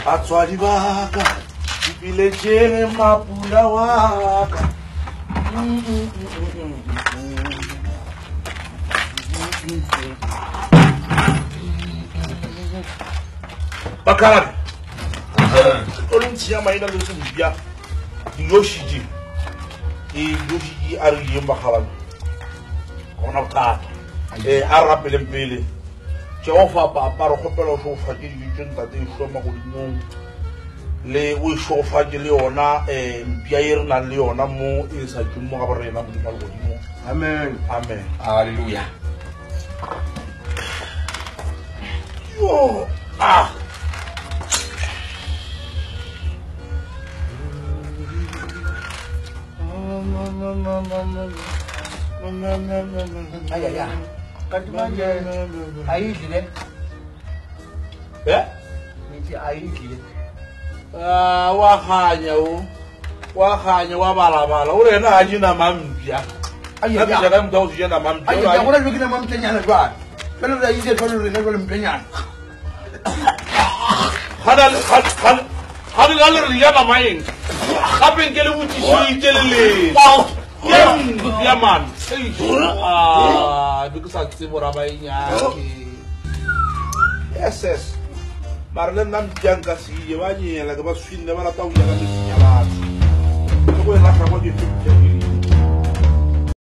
Batswadi ba ka ipiletšeng mapula wa ka. Bakalabe o le ntshinya maina le sempya diyošitše ke diyošitše a re yeng bakgalabe gona bothata um a re rapeleng pele Jehofa Papa, re kgopela o šegofatše dijo tše Ntate e šoma godimong le o e šegofatše le yona um mpša ye re nang le yona mo e sa tšweng mo ga borena Modimo wa legodimo. Amen. Amen. Hallelujah. Yo, ah. Ay, ay, ay. Kanti manje ayidli le. Eh? Ngithi ayidli le. Ah, wa ganya o. Wa ganya wa balabala. O re yena a je nama mpša. Ai, Nna ke ja ka motho wa go se ja nama mpša. Ai, ya gona jalo ke nama mpšanyana jwale. Jwale re a ise jwale rena jwale mpšanyana. Gana le gana gana la le re ja nama eng? Gape nke le botšišitše le le. Ke mpša man. Ah, be ke sa tsebe gore a ba e nyake. Yes, yes. Mara le nna mpša nka se je ba nyela ke ba swinne ba rata go ja ka mesinya batho. Le go e lahla kwa ke fe mpša.